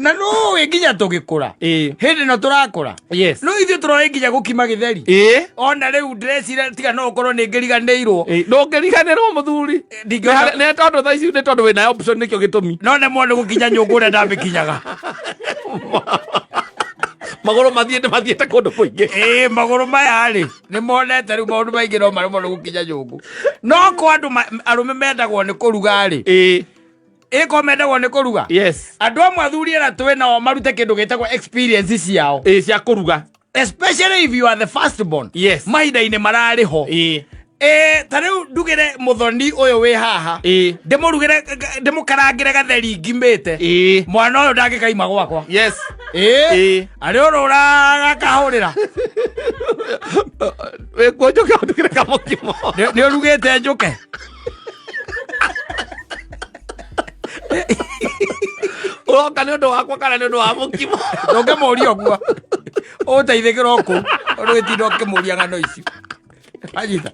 Na nũĩ nginya tũgĩkũra, hĩndĩ ĩno tũrakũra, no ithuĩ tũroĩ nginya gũkima gĩtheri. Ona rĩu ndĩreciria tiga no ũkorwo nĩ ngĩriganĩirwo. Ndũngĩriganĩrwo, mũthuri. Ndingĩhota- Nĩ tondũ thaa ici, nĩ tondũ wĩna option, nĩkĩo gĩtũmi. No nĩ mone gũkinya nyũngũ ũrĩa ndamĩkinyaga. Magũrũ mathiĩte kũndũ kũingĩ. Ĩĩ, magũrũ maya rĩ, nĩ monete rĩu maũndũ maingĩ, no maremwo nĩ gũkinya nyũngũ. No kwa andũ arũme mendagwo nĩ kũruga rĩ, ĩko mendagwo nĩ kũruga. Andũ amwe athuri arĩa twĩ nao marute kĩndũ gĩtagwo experience ciao, Ĩĩ, cia kũruga. Especially if you are the first born. Mahinda-inĩ mararĩ ho. Ĩ, ta rĩu ndugĩre mũthoni ũyũ wĩ haha, ndĩmũrugĩre, ndĩmũkarangĩre gatheri ngimĩte, mwana ũyũ ndangĩkaima gwakwa. Ĩ, arĩ ũrũraga akahũrĩra. Wĩkuo njũke ũndugĩre kamũkimo. Nĩ ũrugĩte njũke. Ũroka nĩ ũndũ wakwa kana nĩ ũndũ wa mũkimo? Ndũngĩmũria ũguo, ũteithĩkĩra o kũu, ũndũ gĩtinda ũkĩmũria ng'ano icio. Anyita.